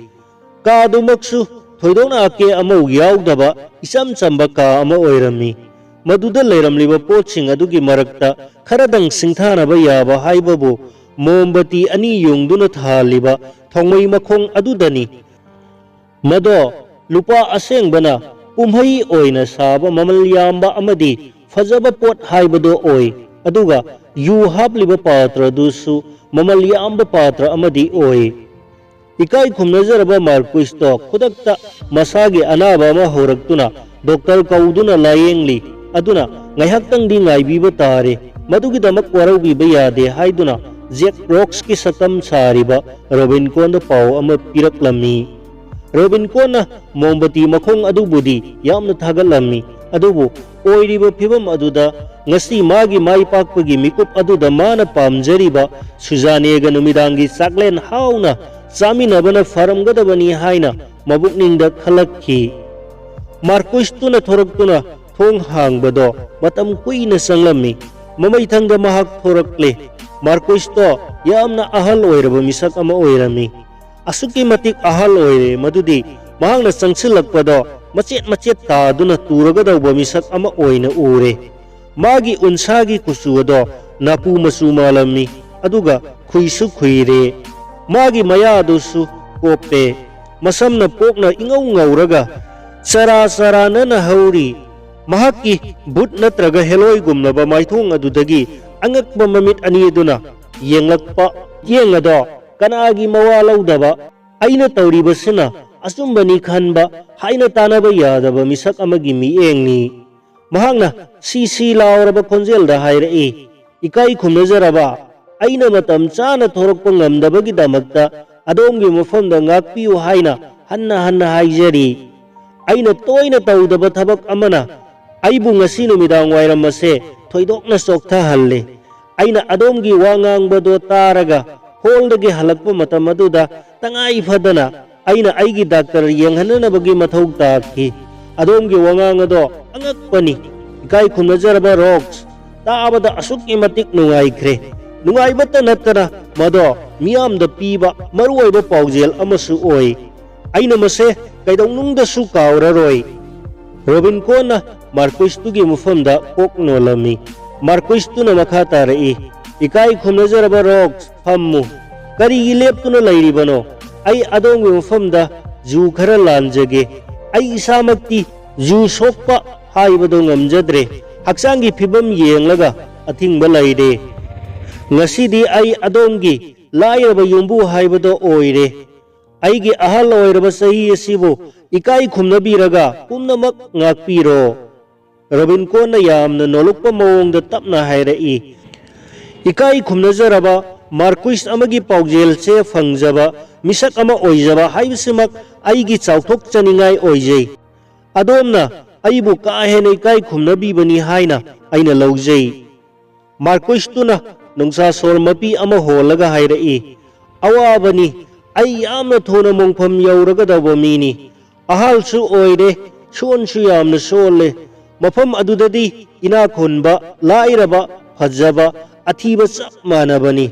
ꯀꯥꯗꯨꯃꯛꯁꯨ ꯊꯣꯏꯗꯣꯛꯅ ꯑꯀꯦ ꯑꯃꯧ ꯌꯥꯎꯗꯕ ꯏꯆꯝ ꯆꯝꯕ ꯀꯥ ꯑꯃ ꯑꯣꯏꯔꯝꯃꯤ꯫ ꯃꯗꯨꯗ ꯂꯩꯔꯝꯂꯤꯕ ꯄꯣꯠꯁꯤꯡ ꯑꯗꯨꯒꯤ ꯃꯔꯛꯇ ꯈꯔꯗꯪ ꯁꯤꯡꯊꯥꯅꯕ ꯌꯥꯕ ꯍꯥꯏꯕꯕꯨ ꯃꯣꯝꯕꯇꯤ ꯑꯅꯤ ꯌꯨꯡꯗꯨꯅ ꯊꯥꯜꯂꯤꯕ ꯊꯥꯎꯃꯩ ꯃꯈꯣꯡ ꯑꯗꯨꯗꯅꯤ꯫ ꯃꯗꯣ ꯂꯨꯄꯥ ꯑꯁꯦꯡꯕꯅ ꯀꯨꯝꯍꯩ ꯑꯣꯏꯅ ꯁꯥꯕ ꯃꯃꯜ ꯌꯥꯝꯕ ꯑꯃꯗꯤ ꯐꯖꯕ ꯄꯣꯠ ꯍꯥꯏꯕꯗꯣ ꯑꯣꯏ, ꯑꯗꯨꯒ ꯌꯨ ꯍꯥꯞꯂꯤꯕ ꯄꯥꯇ꯭ꯔꯗꯨꯁꯨ ꯃꯃꯜ ꯌꯥꯝꯕ ꯄꯥꯇ꯭ꯔ ꯑꯃꯗꯤ ꯑꯣꯏ꯫ ꯏꯀꯥꯏ ꯈꯨꯝꯅꯖꯔꯕ ꯃꯥꯔꯀꯨꯏꯁꯇꯣ ꯈꯨꯗꯛꯇ ꯃꯁꯥꯒꯤ ꯑꯅꯥꯕ ꯑꯃ ꯍꯧꯔꯛꯇꯨꯅ ꯗꯣꯛꯇꯔ ꯀꯧꯗꯨꯅ ꯂꯥꯌꯦꯡꯂꯤ꯫ ꯑꯗꯨꯅ ꯉꯥꯏꯍꯥꯛꯇꯪꯗꯤ ꯉꯥꯏꯕꯤꯕ ꯇꯥꯔꯦ, ꯃꯗꯨꯒꯤꯗꯃꯛ ꯋꯥꯔꯧꯕꯤꯕ ꯌꯥꯗꯦ ꯍꯥꯏꯗꯨꯅ ꯖꯦꯛ ꯔꯣꯛꯁꯀꯤ ꯁꯛꯇꯝ ꯁꯥꯔꯤꯕ ꯔꯣꯕꯤꯟꯀꯣꯟꯗ ꯄꯥꯎ ꯑꯃ ꯄꯤꯔꯛꯂꯝꯃꯤ꯫ ꯔꯣꯕꯤꯟꯀꯣꯟꯅ ꯃꯣꯝꯕꯇꯤ ꯃꯈꯣꯡ ꯑꯗꯨꯕꯨꯗꯤ ꯌꯥꯝꯅ ꯊꯥꯒꯠꯂꯝꯃꯤ, ꯑꯗꯨꯕꯨ ꯑꯣꯏꯔꯤꯕ ꯐꯤꯕꯝ ꯑꯗꯨꯗ ꯉꯁꯤ ꯃꯥꯒꯤ ꯃꯥꯏ ꯄꯥꯛꯄꯒꯤ ꯃꯤꯀꯨꯞ ꯑꯗꯨꯗ ꯃꯥꯅ ꯄꯥꯝꯖꯔꯤꯕ ꯁꯨꯖꯥꯅꯦꯒ ꯅꯨꯃꯤꯗꯥꯡꯒꯤ ꯆꯥꯛꯂꯦꯟ ꯍꯥꯎꯅ ꯆꯥꯃꯤꯟꯅꯕꯅ ꯐꯔꯝꯒꯗꯕꯅꯤ ꯍꯥꯏꯅ ꯃꯕꯨꯛꯅꯤꯡꯗ ꯈꯜꯂꯛꯈꯤ꯫ ꯃꯥꯔꯀꯨꯏꯁꯇꯨꯅ ꯊꯣꯔꯛꯇꯨꯅ ꯊꯣꯡ ꯍꯥꯡꯕꯗꯣ ꯃꯇꯝ ꯀꯨꯏꯅ ꯆꯪꯂꯝꯃꯤ꯫ ꯃꯃꯩꯊꯪꯗ ꯃꯍꯥꯛ ꯊꯣꯔꯛꯂꯦ꯫ ꯃꯥꯔꯀꯨꯏꯁꯇꯣ ꯌꯥꯝꯅ ꯑꯍꯜ ꯑꯣꯏꯔꯕ ꯃꯤꯁꯛ ꯑꯃ ꯑꯣꯏꯔꯝꯃꯤ꯫ ꯑꯁꯨꯛꯀꯤ ꯃꯇꯤꯛ ꯑꯍꯜ ꯑꯣꯏꯔꯦ ꯃꯗꯨꯗꯤ ꯃꯍꯥꯛꯅ ꯆꯪꯁꯤꯜꯂꯛꯄꯗꯣ ꯃꯆꯦꯠ ꯃꯆꯦꯠ ꯇꯥꯗꯨꯅ ꯇꯨꯔꯒꯗꯧꯕ ꯃꯤꯁꯛ ꯑꯃ ꯑꯣꯏꯅ ꯎꯔꯦ꯫ ꯃꯥꯒꯤ ꯎꯟꯁꯥꯒꯤ ꯀꯨꯆꯨ ꯑꯗꯣ ꯅꯥꯄꯨ ꯃꯆꯨ ꯃꯥꯜꯂꯝꯃꯤ, ꯑꯗꯨꯒ ꯈꯨꯏꯁꯨ ꯈꯨꯏꯔꯦ꯫ ꯃꯥꯒꯤ ꯃꯌꯥꯗꯨꯁꯨ ꯀꯣꯞꯄꯦ꯫ ꯃꯁꯝꯅ ꯄꯣꯛꯅ ꯏꯉꯧ ꯉꯧꯔꯒ ꯆꯔꯥ ꯆꯔꯥꯅꯅ ꯍꯧꯔꯤ꯫ ꯃꯍꯥꯛꯀꯤ ꯕꯨꯠ ꯅꯠꯇ꯭ꯔꯒ ꯍꯦꯂꯣꯏꯒꯨꯝꯂꯕ ꯃꯥꯏꯊꯣꯡ ꯑꯗꯨꯗꯒꯤ ꯑꯉꯛꯄ ꯃꯃꯤꯠ ꯑꯅꯤ ꯑꯗꯨꯅ ꯌꯦꯡꯂꯛꯄ ꯌꯦꯡ ꯑꯗꯣ ꯀꯅꯥꯒꯤ ꯃꯋꯥ ꯂꯧꯗꯕ, ꯑꯩꯅ ꯇꯧꯔꯤꯕꯁꯤꯅ ꯑꯆꯨꯝꯕꯅꯤ ꯈꯟꯕ, ꯍꯥꯏꯅ ꯇꯥꯅꯕ ꯌꯥꯗꯕ ꯃꯤꯁꯛ ꯑꯃꯒꯤ ꯃꯤꯠꯌꯦꯡꯅꯤ꯫ ꯃꯍꯥꯛꯅ ꯁꯤ ꯁꯤ ꯂꯥꯎꯔꯕ ꯈꯣꯟꯖꯦꯜꯗ ꯍꯥꯏꯔꯛꯏ, "ꯏꯀꯥꯏ ꯈꯨꯝꯅꯖꯔꯕ, ꯑꯩꯅ ꯃꯇꯝ ꯆꯥꯅ ꯊꯣꯔꯛꯄ ꯉꯝꯗꯕꯒꯤꯗꯃꯛꯇ ꯑꯗꯣꯝꯒꯤ ꯃꯐꯝꯗ ꯉꯥꯛꯄꯤꯌꯨ ꯍꯥꯏꯅ ꯍꯟꯅ ꯍꯟꯅ ꯍꯥꯏꯖꯔꯤ꯫ ꯑꯩꯅ ꯇꯣꯏꯅ ꯇꯧꯗꯕ ꯊꯕꯛ ꯑꯃꯅ ꯑꯩꯕꯨ ꯉꯁꯤ ꯅꯨꯃꯤꯗꯥꯡ ꯋꯥꯏꯔꯝ ꯑꯁꯦ ꯊꯣꯏꯗꯣꯛꯅ ꯆꯣꯛꯊꯍꯜꯂꯦ꯫ ꯑꯩꯅ ꯑꯗꯣꯝꯒꯤ ꯋꯥ ꯉꯥꯡꯕꯗꯣ ꯇꯥꯔꯒ ꯍꯣꯜꯗꯒꯤ ꯍꯜꯂꯛꯄ ꯃꯇꯝ ꯑꯗꯨꯗ ꯇꯉꯥꯏ ꯐꯗꯅ ꯑꯩꯅ ꯑꯩꯒꯤ ꯗꯥꯛꯇꯔ ꯌꯦꯡꯍꯟꯅꯅꯕꯒꯤ ꯃꯊꯧ ꯇꯥꯈꯤ꯫ ꯑꯗꯣꯝꯒꯤ ꯋꯥꯉꯥꯡ ꯑꯗꯣ ꯑꯉꯛꯄꯅꯤ꯫ ꯏꯀꯥꯏ ꯈꯨꯝꯅꯖꯔꯕ ꯔꯣꯛꯁ, ꯇꯥꯕꯗ ꯑꯁꯨꯛꯀꯤ ꯃꯇꯤꯛ ꯅꯨꯡꯉꯥꯏꯈ꯭ꯔꯦ꯫ ꯅꯨꯡꯉꯥꯏꯕꯇ ꯅꯠꯇꯅ ꯃꯗꯣ ꯃꯤꯌꯥꯝꯗ ꯄꯤꯕ ꯃꯔꯨꯑꯣꯏꯕ ꯄꯥꯎꯖꯦꯜ ꯑꯃꯁꯨ ꯑꯣꯏ꯫ ꯑꯩꯅ ꯃꯁꯦ ꯀꯩꯗꯧꯅꯨꯡꯗꯁꯨ ꯀꯥꯎꯔꯔꯣꯏ꯫ ꯔꯣꯕꯤꯟꯀꯣꯟꯅ ꯃꯥꯔꯀꯨꯏꯁꯇꯨꯒꯤ ꯃꯐꯝꯗ ꯀꯣꯛ ꯅꯣꯜꯂꯝꯃꯤ꯫ ꯃꯥꯔꯀꯨꯏꯁꯇꯨꯅ ꯃꯈꯥ ꯇꯥꯔꯛꯏ, "ꯏꯀꯥꯏ ꯈꯨꯝꯅꯖꯔꯕ ꯔꯣꯛꯁ, ꯐꯝꯃꯨ꯫ ꯀꯔꯤꯒꯤ ꯂꯦꯞꯇꯨꯅ ꯂꯩꯔꯤꯕꯅꯣ? ꯑꯩ ꯑꯗꯣꯝꯒꯤ ꯃꯐꯝꯗ ꯖꯨ ꯈꯔ ꯂꯥꯟꯖꯒꯦ꯫ ꯑꯩ ꯏꯁꯥꯃꯛꯇꯤ ꯖꯨ ꯁꯣꯛꯄ ꯍꯥꯏꯕꯗꯣ ꯉꯝꯖꯗ꯭ꯔꯦ꯫ ꯍꯛꯆꯥꯡꯒꯤ ꯐꯤꯕꯝ ꯌꯦꯡꯂꯒ ꯑꯊꯤꯡꯕ ꯂꯩꯔꯦ꯫ ꯉꯁꯤꯗꯤ ꯑꯩ ꯑꯗꯣꯝꯒꯤ ꯂꯥꯏꯔꯕ ꯌꯨꯝꯕꯨ ꯍꯥꯏꯕꯗꯣ ꯑꯣꯏꯔꯦ꯫ ꯑꯩꯒꯤ ꯑꯍꯜ ꯑꯣꯏꯔꯕ ꯆꯍꯤ ꯑꯁꯤꯕꯨ ꯏꯀꯥꯏ ꯈꯨꯝꯅꯕꯤꯔꯒ ꯄꯨꯝꯅꯃꯛ ꯉꯥꯛꯄꯤꯔꯣ꯫" ꯔꯣꯕꯤꯟꯀꯣꯟꯅ ꯌꯥꯝꯅ ꯅꯣꯂꯨꯛꯄ ꯃꯑꯣꯡꯗ ꯇꯞꯅ ꯍꯥꯏꯔꯛꯏ, "ꯏꯀꯥꯏ ꯈꯨꯝꯅꯖꯔꯕ ꯃꯥꯔꯀꯨꯏꯁ ꯑꯃꯒꯤ ꯄꯥꯎꯖꯦꯜꯁꯦ ꯐꯪꯖꯕ ꯃꯤꯁꯛ ꯑꯃ ꯑꯣꯏꯖꯕ ꯍꯥꯏꯕꯁꯤꯃꯛ ꯑꯩꯒꯤ ꯆꯥꯎꯊꯣꯛꯆꯅꯤꯡꯉꯥꯏ ꯑꯣꯏꯖꯩ꯫ ꯑꯗꯣꯝꯅ ꯑꯩꯕꯨ ꯀꯥ ꯍꯦꯟꯅ ꯏꯀꯥꯏ ꯈꯨꯝꯅꯕꯤꯕꯅꯤ ꯍꯥꯏꯅ ꯑꯩꯅ ꯂꯧꯖꯩ꯫" ꯃꯥꯔꯀꯨꯏꯁꯇꯨꯅ ꯅꯨꯡꯁꯥ ꯁꯣꯔ ꯃꯄꯤ ꯑꯃ ꯍꯣꯜꯂꯒ ꯍꯥꯏꯔꯛꯏ, "ꯑꯋꯥꯕꯅꯤ, ꯑꯩ ꯌꯥꯝꯅ ꯊꯨꯅ ꯃꯣꯡꯐꯝ ꯌꯧꯔꯒꯗꯧꯕ ꯃꯤꯅꯤ꯫ ꯑꯍꯜꯁꯨ ꯑꯣꯏꯔꯦ, ꯁꯣꯟꯁꯨ ꯌꯥꯝꯅ ꯁꯣꯜꯂꯦ꯫ ꯃꯐꯝ ꯑꯗꯨꯗꯗꯤ ꯏꯅꯥꯛ ꯈꯨꯟꯕ, ꯂꯥꯏꯔꯕ, ꯐꯖꯕ, ꯑꯊꯤꯕ ꯆꯞ ꯃꯥꯟꯅꯕꯅꯤ꯫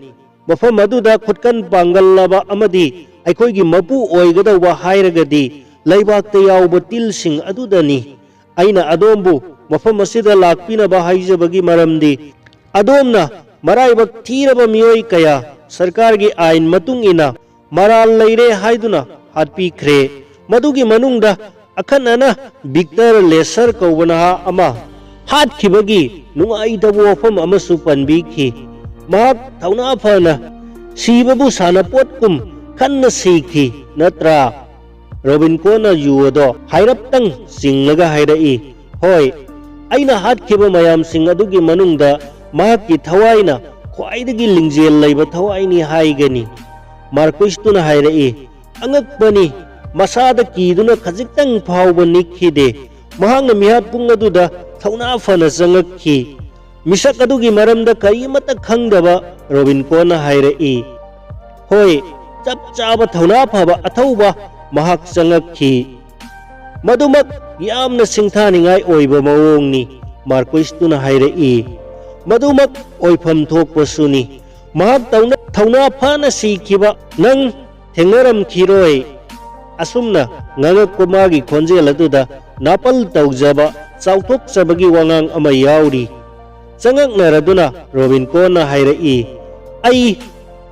ꯃꯐꯝ ꯑꯗꯨꯗ ꯈꯨꯠꯀꯟ ꯄꯥꯡꯒꯜꯂꯕ ꯑꯃꯗꯤ ꯑꯩꯈꯣꯏꯒꯤ ꯃꯄꯨ ꯑꯣꯏꯒꯗꯧꯕ ꯍꯥꯏꯔꯒꯗꯤ ꯂꯩꯕꯥꯛꯇ ꯌꯥꯎꯕ ꯇꯤꯜꯁꯤꯡ ꯑꯗꯨꯗꯅꯤ꯫ ꯑꯩꯅ ꯑꯗꯣꯝꯕꯨ ꯃꯐꯝ ꯑꯁꯤꯗ ꯂꯥꯛꯄꯤꯅꯕ ꯍꯥꯏꯖꯕꯒꯤ ꯃꯔꯝꯗꯤ ꯑꯗꯣꯝꯅ ꯃꯔꯥꯏꯕꯛ ꯊꯤꯔꯕ ꯃꯤꯑꯣꯏ ꯀꯌꯥ ꯁꯔꯀꯥꯔꯒꯤ ꯑꯥꯏꯟ ꯃꯇꯨꯡ ꯏꯟꯅ ꯃꯔꯥꯜ ꯂꯩꯔꯦ ꯍꯥꯏꯗꯨꯅ ꯍꯥꯠꯄꯤꯈ꯭ꯔꯦ꯫ ꯃꯗꯨꯒꯤ ꯃꯅꯨꯡꯗ ꯑꯈꯟꯅꯅ ꯚꯤꯛꯇꯔ ꯂꯦꯁꯔ ꯀꯧꯕ ꯅꯍꯥ ꯑꯃ ꯍꯥꯠꯈꯤꯕꯒꯤ ꯅꯨꯡꯉꯥꯏꯇꯕ ꯋꯥꯐꯝ ꯑꯃꯁꯨ ꯄꯟꯕꯤꯈꯤ꯫ ꯃꯍꯥꯛ ꯊꯧꯅꯥ ꯐꯅ ꯁꯤꯕꯕꯨ ꯁꯥꯟꯅꯄꯣꯠꯀꯨꯝ ꯈꯟꯅ ꯁꯤꯈꯤ, ꯅꯠꯇ꯭ꯔꯥ?" ꯔꯣꯕꯤꯟꯀꯣꯟꯅ ꯌꯨ ꯑꯗꯣ ꯍꯥꯏꯔꯞꯇꯪ ꯆꯤꯡꯂꯒ ꯍꯥꯏꯔꯛꯏ, "ꯍꯣꯏ, ꯑꯩꯅ ꯍꯥꯠꯈꯤꯕ ꯃꯌꯥꯝꯁꯤꯡ ꯑꯗꯨꯒꯤ ꯃꯅꯨꯡꯗ ꯃꯍꯥꯛꯀꯤ ꯊꯋꯥꯏꯅ ꯈ꯭ꯋꯥꯏꯗꯒꯤ ꯂꯤꯡꯖꯦꯜ ꯂꯩꯕ ꯊꯋꯥꯏꯅꯤ ꯍꯥꯏꯒꯅꯤ꯫" ꯃꯥꯔꯀꯨꯏꯁꯇꯨꯅ ꯍꯥꯏꯔꯛꯏ, "ꯑꯉꯛꯄꯅꯤ, ꯃꯁꯥꯗ ꯀꯤꯗꯨꯅ ꯈꯖꯤꯛꯇꯪ ꯐꯥꯎꯕ ꯅꯤꯛꯈꯤꯗꯦ꯫ ꯃꯍꯥꯛꯅ ꯃꯤꯍꯥꯠ ꯄꯨꯡ ꯑꯗꯨꯗ ꯊꯧꯅꯥ ꯐꯅ ꯆꯪꯉꯛꯈꯤ꯫" ꯃꯤꯁꯛ ꯑꯗꯨꯒꯤ ꯃꯔꯝꯗ ꯀꯔꯤꯃꯠꯇ ꯈꯪꯗꯕ ꯔꯣꯕꯤꯟꯀꯣꯟꯅ ꯍꯥꯏꯔꯛꯏ, "ꯍꯣꯏ, ꯆꯞ ꯆꯥꯕ ꯊꯧꯅꯥ ꯐꯕ ꯑꯊꯧꯕ ꯃꯍꯥꯛ ꯆꯪꯉꯛꯈꯤ꯫ ꯃꯗꯨꯃꯛ ꯌꯥꯝꯅ ꯁꯤꯡꯊꯥꯅꯤꯡꯉꯥꯏ ꯑꯣꯏꯕ ꯃꯑꯣꯡꯅꯤ", ꯃꯥꯔꯀꯨꯏꯁꯇꯨꯅ ꯍꯥꯏꯔꯛꯏ꯫ "ꯃꯗꯨꯃꯛ ꯑꯣꯏꯐꯝ ꯊꯣꯛꯄꯁꯨꯅꯤ꯫ ꯃꯍꯥꯛ ꯇꯧꯅ-, ꯊꯧꯅꯥ ꯐꯅ ꯁꯤꯈꯤꯕ ꯅꯪ ꯊꯦꯡꯅꯔꯝꯈꯤꯔꯣꯏ"꯫ ꯑꯁꯨꯝꯅ ꯉꯥꯡꯉꯛꯄ ꯃꯥꯒꯤ ꯈꯣꯟꯖꯦꯜ ꯑꯗꯨꯗ ꯅꯥꯄꯜ ꯇꯧꯖꯕ, ꯆꯥꯎꯊꯣꯛꯆꯕꯒꯤ ꯋꯥꯉꯥꯡ ꯑꯃ ꯌꯥꯎꯔꯤ꯫ ꯆꯉꯛꯅꯔꯗꯨꯅ ꯔꯣꯕꯤꯟꯀꯣꯟꯅ ꯍꯥꯏꯔꯛꯏ, "ꯑꯩ,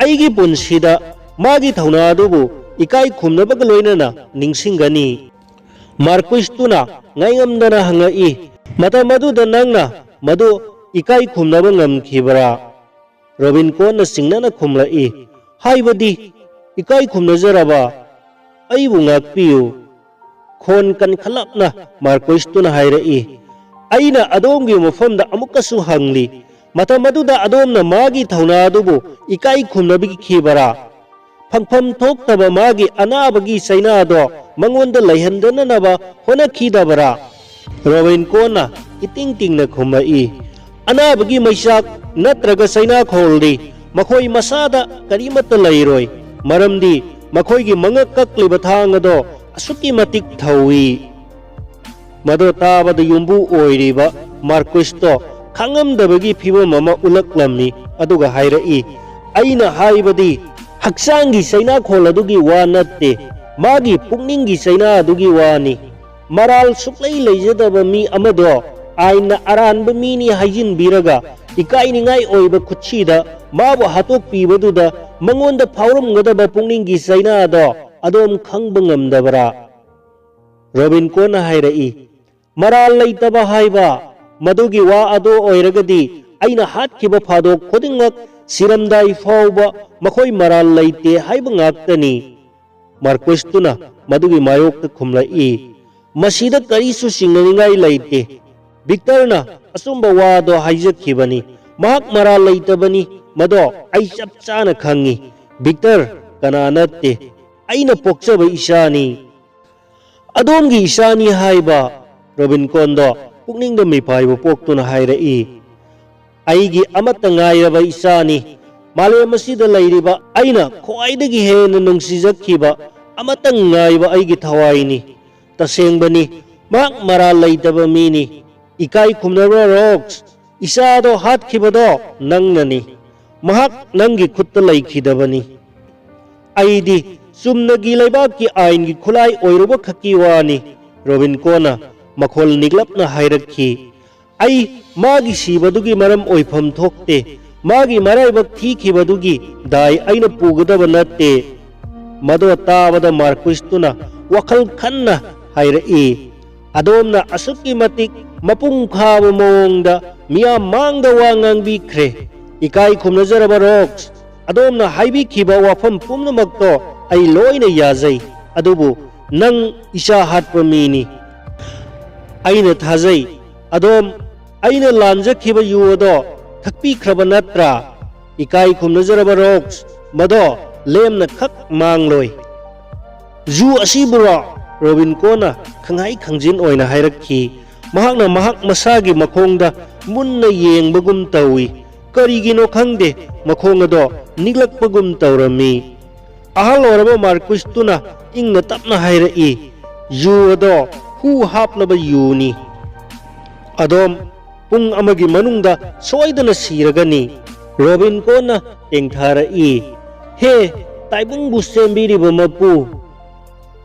ꯑꯩꯒꯤ ꯄꯨꯟꯁꯤꯗ ꯃꯥꯒꯤ ꯊꯧꯅꯥ ꯑꯗꯨꯕꯨ ꯏꯀꯥꯏ ꯈꯨꯝꯅꯕꯒ ꯂꯣꯏꯅꯅ ꯅꯤꯡꯁꯤꯡꯒꯅꯤ"꯫ ꯃꯥꯔꯀꯨꯏꯁꯇꯨꯅ ꯉꯥꯏꯉꯝꯗꯅ ꯍꯪꯉꯛꯏ, "ꯃꯇꯝ ꯑꯗꯨꯗ ꯅꯪꯅ ꯃꯗꯨ ꯏꯀꯥꯏ ꯈꯨꯝꯅꯕ ꯉꯝꯈꯤꯕ꯭ꯔꯥ?" ꯔꯣꯕꯤꯟꯀꯣꯟꯅ ꯆꯤꯡꯅꯅ ꯈꯨꯝꯂꯛꯏ, "ꯍꯥꯏꯕꯗꯤ, ꯏꯀꯥꯏ ꯈꯨꯝꯅꯖꯔꯕ, ꯑꯩꯕꯨ ꯉꯥꯛꯄꯤꯌꯨ"꯫ ꯈꯣꯟ ꯀꯟꯈꯠꯂꯞꯅ ꯃꯥꯔꯀꯨꯏꯁꯇꯨꯅ ꯍꯥꯏꯔꯛꯏ, "ꯑꯩꯅ ꯑꯗꯣꯝꯒꯤ ꯃꯐꯝꯗ ꯑꯃꯨꯛꯀꯁꯨ ꯍꯪꯂꯤ, ꯃꯇꯝ ꯑꯗꯨꯗ ꯑꯗꯣꯝꯅ ꯃꯥꯒꯤ ꯊꯧꯅꯥ ꯑꯗꯨꯕꯨ ꯏꯀꯥꯏ ꯈꯨꯝꯅꯕꯤꯈꯤꯕꯔꯥ? ꯐꯪꯐꯝ ꯊꯣꯛꯇꯕ ꯃꯥꯒꯤ ꯑꯅꯥꯕꯒꯤ ꯆꯩꯅꯥꯗꯣ ꯃꯉꯣꯟꯗ ꯂꯩꯍꯟꯗꯅꯅꯕ ꯍꯣꯠꯅꯈꯤꯗꯕꯔꯥ?" ꯔꯣꯕꯤꯟꯀꯣꯟꯅ ꯏꯇꯤꯡ ꯇꯤꯡꯅ ꯈꯨꯝꯂꯛꯏ, "ꯑꯅꯥꯕꯒꯤ ꯃꯩꯆꯥꯛ ꯅꯠꯇ꯭ꯔꯒ ꯆꯩꯅꯥꯈꯣꯜꯗꯤ ꯃꯈꯣꯏ ꯃꯁꯥꯗ ꯀꯔꯤꯃꯠꯇ ꯂꯩꯔꯣꯏ, ꯃꯔꯝꯗꯤ ꯃꯈꯣꯏꯒꯤ ꯃꯉꯛ ꯀꯛꯂꯤꯕ ꯊꯥꯡ ꯑꯗꯣ ꯑꯁꯨꯛꯀꯤ ꯃꯇꯤꯛ ꯊꯧꯏ"꯫ ꯃꯗꯨ ꯇꯥꯕꯗ ꯌꯨꯝꯕꯨ ꯑꯣꯏꯔꯤꯕ ꯃꯥꯔꯀꯨꯏꯁꯇꯣ ꯈꯥꯡꯉꯝꯗꯕꯒꯤ ꯐꯤꯕꯝ ꯑꯃ ꯎꯠꯂꯛꯂꯝꯃꯤ, ꯑꯗꯨꯒ ꯍꯥꯏꯔꯛꯏ, "ꯑꯩꯅ ꯍꯥꯏꯕꯗꯤ, ꯍꯛꯆꯥꯡꯒꯤ ꯆꯩꯅꯥꯈꯣꯜ ꯑꯗꯨꯒꯤ ꯋꯥ ꯅꯠꯇꯦ, ꯃꯥꯒꯤ ꯄꯨꯛꯅꯤꯡꯒꯤ ꯆꯩꯅꯥ ꯑꯗꯨꯒꯤ ꯋꯥꯅꯤ꯫ ꯃꯔꯥꯜ ꯁꯨꯛꯂꯩ ꯂꯩꯖꯗꯕ ꯃꯤ ꯑꯃꯗꯣ ꯑꯥꯏꯟꯅ ꯑꯔꯥꯟꯕ ꯃꯤꯅꯤ ꯍꯥꯏꯖꯤꯟꯕꯤꯔꯒ ꯏꯀꯥꯏꯅꯤꯡꯉꯥꯏ ꯑꯣꯏꯕ ꯈꯨꯠꯁꯤꯗ ꯃꯥꯕꯨ ꯍꯥꯠꯇꯣꯛꯄꯤꯕꯗꯨꯗ ꯃꯉꯣꯟꯗ ꯐꯥꯎꯔꯝꯒꯗꯕ ꯄꯨꯛꯅꯤꯡꯒꯤ ꯆꯩꯅꯥꯗꯣ ꯑꯗꯣꯝ ꯈꯪꯕ ꯉꯝꯗꯕꯔꯥ?" ꯔꯣꯕꯤꯟꯀꯣꯟꯅ ꯍꯥꯏꯔꯛꯏ, "ꯃꯔꯥꯜ ꯂꯩꯇꯕ ꯍꯥꯏꯕ ꯃꯗꯨꯒꯤ ꯋꯥ ꯑꯗꯨ ꯑꯣꯏꯔꯒꯗꯤ ꯑꯩꯅ ꯍꯥꯠꯈꯤꯕ ꯐꯥꯗꯣꯛ ꯈꯨꯗꯤꯡꯃꯛ ꯁꯤꯔꯝꯗꯥꯏ ꯐꯥꯎꯕ ꯃꯈꯣꯏ ꯃꯔꯥꯜ ꯂꯩꯇꯦ ꯍꯥꯏꯕ ꯉꯥꯛꯇꯅꯤ"꯫ ꯃꯥꯔꯀꯨꯏꯁꯇꯨꯅ ꯃꯗꯨꯒꯤ ꯃꯥꯌꯣꯛꯇ ꯈꯨꯝꯂꯛꯏ, "ꯃꯁꯤꯗ ꯀꯔꯤꯁꯨ ꯆꯤꯡꯅꯅꯤꯡꯉꯥꯏ ꯂꯩꯇꯦ꯫ ꯚꯤꯛꯇꯔꯅ ꯑꯆꯨꯝꯕ ꯋꯥꯗꯣ ꯍꯥꯏꯖꯈꯤꯕꯅꯤ꯫ ꯃꯍꯥꯛ ꯃꯔꯥꯜ ꯂꯩꯇꯕꯅꯤ, ꯃꯗꯣ ꯑꯩ ꯆꯞ ꯆꯥꯅ ꯈꯪꯏ꯫ ꯚꯤꯛꯇꯔ ꯀꯅꯥ ꯅꯠꯇꯦ, ꯑꯩꯅ ꯄꯣꯛꯆꯕ ꯏꯆꯥꯅꯤ"꯫ "ꯑꯗꯣꯝꯒꯤ ꯏꯆꯥꯅꯤ ꯍꯥꯏꯕ?" ꯔꯣꯕꯤꯟꯀꯣꯟꯗꯣ ꯄꯨꯛꯅꯤꯡꯗ ꯃꯤꯄꯥꯏꯕ ꯄꯣꯛꯇꯨꯅ ꯍꯥꯏꯔꯛꯏ, "ꯑꯩꯒꯤ ꯑꯃꯠꯇ ꯉꯥꯏꯔꯕ ꯏꯆꯥꯅꯤ꯫ ꯃꯥꯂꯦꯝ ꯑꯁꯤꯗ ꯂꯩꯔꯤꯕ ꯑꯩꯅ ꯈ꯭ꯋꯥꯏꯗꯒꯤ ꯍꯦꯟꯅ ꯅꯨꯡꯁꯤꯖꯈꯤꯕ ꯑꯃꯇꯪ ꯉꯥꯏꯕ ꯑꯩꯒꯤ ꯊꯋꯥꯏꯅꯤ꯫ ꯇꯁꯦꯡꯕꯅꯤ, ꯃꯍꯥꯛ ꯃꯔꯥꯜ ꯂꯩꯇꯕ ꯃꯤꯅꯤ꯫ ꯏꯀꯥꯏ ꯈꯨꯝꯅꯔꯣ, ꯔꯣꯛꯁ꯫ ꯏꯆꯥꯗꯣ ꯍꯥꯠꯈꯤꯕꯗꯣ ꯅꯪꯅꯅꯤ꯫ ꯃꯍꯥꯛ ꯅꯪꯒꯤ ꯈꯨꯠꯇ ꯂꯩꯈꯤꯗꯕꯅꯤ꯫ ꯑꯩꯗꯤ ꯆꯨꯝꯅꯒꯤ ꯂꯩꯕꯥꯛꯀꯤ ꯑꯥꯏꯟꯒꯤ ꯈꯨꯠꯂꯥꯏ ꯑꯣꯏꯔꯨꯕ ꯈꯛꯀꯤ ꯋꯥꯅꯤ, ꯔꯣꯕꯤꯟꯀꯣꯅ ꯃꯈꯣꯜ ꯅꯤꯛꯂꯞꯅ ꯍꯥꯏꯔꯛꯈꯤ꯫ ꯑꯩ ꯃꯥꯒꯤ ꯁꯤꯕꯗꯨꯒꯤ ꯃꯔꯝ ꯑꯣꯏꯐꯝ ꯊꯣꯛꯇꯦ꯫ ꯃꯥꯒꯤ ꯃꯔꯥꯏꯕꯛ ꯊꯤꯈꯤꯕꯗꯨꯒꯤ ꯗꯥꯏ ꯑꯩꯅ ꯄꯨꯒꯗꯕ ꯅꯠꯇꯦ꯫ ꯃꯗꯣ ꯇꯥꯕꯗ ꯃꯥꯔꯀꯨꯏꯁꯇꯨꯅ ꯋꯥꯈꯜ ꯈꯟꯅ ꯍꯥꯏꯔꯛꯏ, "ꯑꯗꯣꯝꯅ ꯑꯁꯨꯛꯀꯤ ꯃꯇꯤꯛ ꯃꯄꯨꯡ ꯐꯥꯕ ꯃꯑꯣꯡꯗ ꯃꯤꯌꯥꯝ ꯃꯥꯡꯗ ꯋꯥ ꯉꯥꯡꯕꯤꯈ꯭ꯔꯦ꯫ ꯏꯀꯥꯏ ꯈꯨꯝꯅꯖꯔꯕ ꯔꯣꯛꯁ, ꯑꯗꯣꯝꯅ ꯍꯥꯏꯕꯤꯈꯤꯕ ꯋꯥꯐꯝ ꯄꯨꯝꯅꯃꯛꯇꯣ ꯑꯩ ꯂꯣꯏꯅ ꯌꯥꯖꯩ, ꯑꯗꯨꯕꯨ ꯅꯪ ꯏꯆꯥ ꯍꯥꯠꯄ ꯃꯤꯅꯤ꯫ ꯑꯩꯅ ꯊꯥꯖꯩ, ꯑꯗꯣꯝ ꯑꯩꯅ ꯂꯥꯟꯖꯈꯤꯕ ꯌꯨ ꯑꯗꯣ ꯊꯛꯄꯤꯈ꯭ꯔꯕ ꯅꯠꯇ꯭ꯔꯥ?" ꯏꯀꯥꯏ ꯈꯨꯝꯅꯖꯔꯕ ꯔꯣꯛꯁ, ꯃꯗꯣ ꯂꯦꯝꯅ ꯈꯛ ꯃꯥꯡꯂꯣꯏ꯫ "ꯌꯨ ꯑꯁꯤꯕꯨꯔꯣ?" ꯔꯣꯕꯤꯟꯀꯣꯅ ꯈꯪꯍꯥꯏ ꯈꯪꯖꯤꯟ ꯑꯣꯏꯅ ꯍꯥꯏꯔꯛꯈꯤ꯫ ꯃꯍꯥꯛꯅ ꯃꯍꯥꯛ ꯃꯁꯥꯒꯤ ꯃꯈꯣꯡꯗ ꯃꯨꯟꯅ ꯌꯦꯡꯕꯒꯨꯝ ꯇꯧꯏ꯫ ꯀꯔꯤꯒꯤꯅꯣ ꯈꯪꯗꯦ, ꯃꯈꯣꯡ ꯑꯗꯣ ꯅꯤꯛꯂꯛꯄꯒꯨꯝ ꯇꯧꯔꯝꯃꯤ꯫ ꯑꯍꯜ ꯑꯣꯏꯔꯕ ꯃꯥꯔꯀꯨꯁꯇꯨꯅ ꯏꯪꯅ ꯇꯞꯅ ꯍꯥꯏꯔꯛꯏ, "ꯌꯨ ꯑꯗꯣ ꯍꯨ ꯍꯥꯞꯂꯕ ꯌꯨꯅꯤ꯫ ꯑꯗꯣꯝ ꯄꯨꯡ ꯑꯃꯒꯤ ꯃꯅꯨꯡꯗ ꯁꯣꯏꯗꯅ ꯁꯤꯔꯒꯅꯤ꯫" ꯔꯣꯕꯤꯟꯀꯣꯅ ꯇꯦꯡꯊꯥꯔꯛꯏ, "ꯍꯦ, ꯇꯥꯏꯕꯪꯕꯨ ꯁꯦꯝꯕꯤꯔꯤꯕ ꯃꯄꯨ!"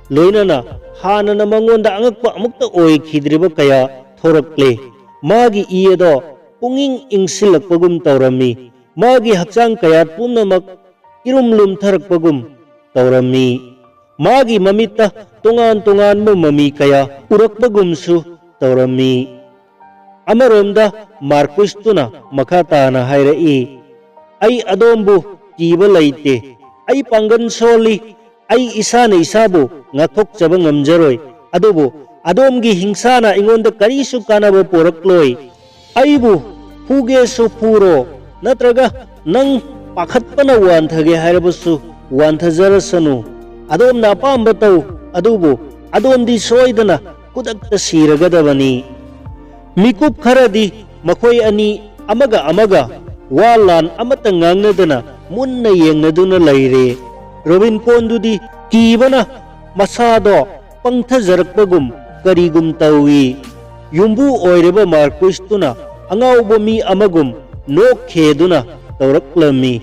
ꯂꯣꯏꯅꯅ ꯍꯥꯟꯅꯅ ꯃꯉꯣꯟꯗ ꯑꯉꯛꯄ ꯑꯃꯨꯛꯇ ꯑꯣꯏꯈꯤꯗ꯭ꯔꯤꯕ ꯀꯌꯥ ꯊꯣꯔꯛꯂꯦ꯫ ꯃꯥꯒꯤ ꯏ ꯑꯗꯣ ꯄꯨꯡꯏꯪ ꯏꯪꯁꯤꯜꯂꯛꯄꯒꯨꯝ ꯇꯧꯔꯝꯃꯤ꯫ ꯃꯥꯒꯤ ꯍꯛꯆꯥꯡ ꯀꯌꯥꯠ ꯄꯨꯝꯅꯃꯛ ꯏꯔꯨꯝ ꯂꯨꯝꯊꯔꯛꯄꯒꯨꯝ ꯇꯧꯔꯝꯃꯤ꯫ ꯃꯥꯒꯤ ꯃꯃꯤꯠꯇ ꯇꯣꯉꯥꯟ ꯇꯣꯉꯥꯟꯕ ꯃꯃꯤ ꯀꯌꯥ ꯎꯔꯛꯄꯒꯨꯝꯁꯨ ꯇꯧꯔꯝꯃꯤ꯫ ꯑꯃꯔꯣꯝꯗ ꯃꯥꯔꯀꯨꯁꯇꯨꯅ ꯃꯈꯥ ꯇꯥꯅ ꯍꯥꯏꯔꯛꯏ, "ꯑꯩ ꯑꯗꯣꯝꯕꯨ ꯀꯤꯕ ꯂꯩꯇꯦ꯫ ꯑꯩ ꯄꯥꯡꯒꯜ ꯁꯣꯜꯂꯤ꯫ ꯑꯩ ꯏꯁꯥꯅ ꯏꯁꯥꯕꯨ ꯉꯥꯛꯊꯣꯛꯆꯕ ꯉꯝꯖꯔꯣꯏ꯫ ꯑꯗꯨꯕꯨ ꯑꯗꯣꯝꯒꯤ ꯍꯤꯡꯁꯥꯅ ꯑꯩꯉꯣꯟꯗ ꯀꯔꯤꯁꯨ ꯀꯥꯟꯅꯕ ꯄꯨꯔꯛꯂꯣꯏ꯫ ꯑꯩꯕꯨ ꯐꯨꯒꯦꯁꯨ ꯐꯨꯔꯣ, ꯅꯠꯇ꯭ꯔꯒ ꯅꯪ ꯄꯥꯈꯠꯄꯅ ꯋꯥꯟꯊꯒꯦ ꯍꯥꯏꯔꯕꯁꯨ ꯋꯥꯟꯊꯖꯔꯁꯅꯨ꯫ ꯑꯗꯣꯝꯅ ꯑꯄꯥꯝꯕ ꯇꯧ, ꯑꯗꯨꯕꯨ ꯑꯗꯣꯝꯗꯤ ꯁꯣꯏꯗꯅ ꯈꯨꯗꯛꯇ ꯁꯤꯔꯒꯗꯕꯅꯤ꯫" ꯃꯤꯀꯨꯞ ꯈꯔꯗꯤ ꯃꯈꯣꯏ ꯑꯅꯤ ꯑꯃꯒ ꯑꯃꯒ ꯋꯥ ꯂꯥꯟ ꯑꯃꯠꯇ ꯉꯥꯡꯅꯗꯅ ꯃꯨꯟꯅ ꯌꯦꯡꯅꯗꯨꯅ ꯂꯩꯔꯦ꯫ ꯔꯣꯕꯤꯟ ꯀꯣꯟꯗꯨꯗꯤ ꯀꯤꯕꯅ ꯃꯁꯥꯗꯣ ꯄꯪꯊꯖꯔꯛꯄꯒꯨꯝ ꯀꯔꯤꯒꯨꯝ ꯇꯧꯏ꯫ ꯌꯨꯝꯕꯨ ꯑꯣꯏꯔꯤꯕ ꯃꯥꯔꯀꯨꯏꯁꯇꯨꯅ ꯑꯉꯥꯎꯕ ꯃꯤ ꯑꯃꯒꯨꯝ ꯅꯣꯛꯈꯦꯗꯨꯅ ꯇꯧꯔꯛꯂꯝꯃꯤ꯫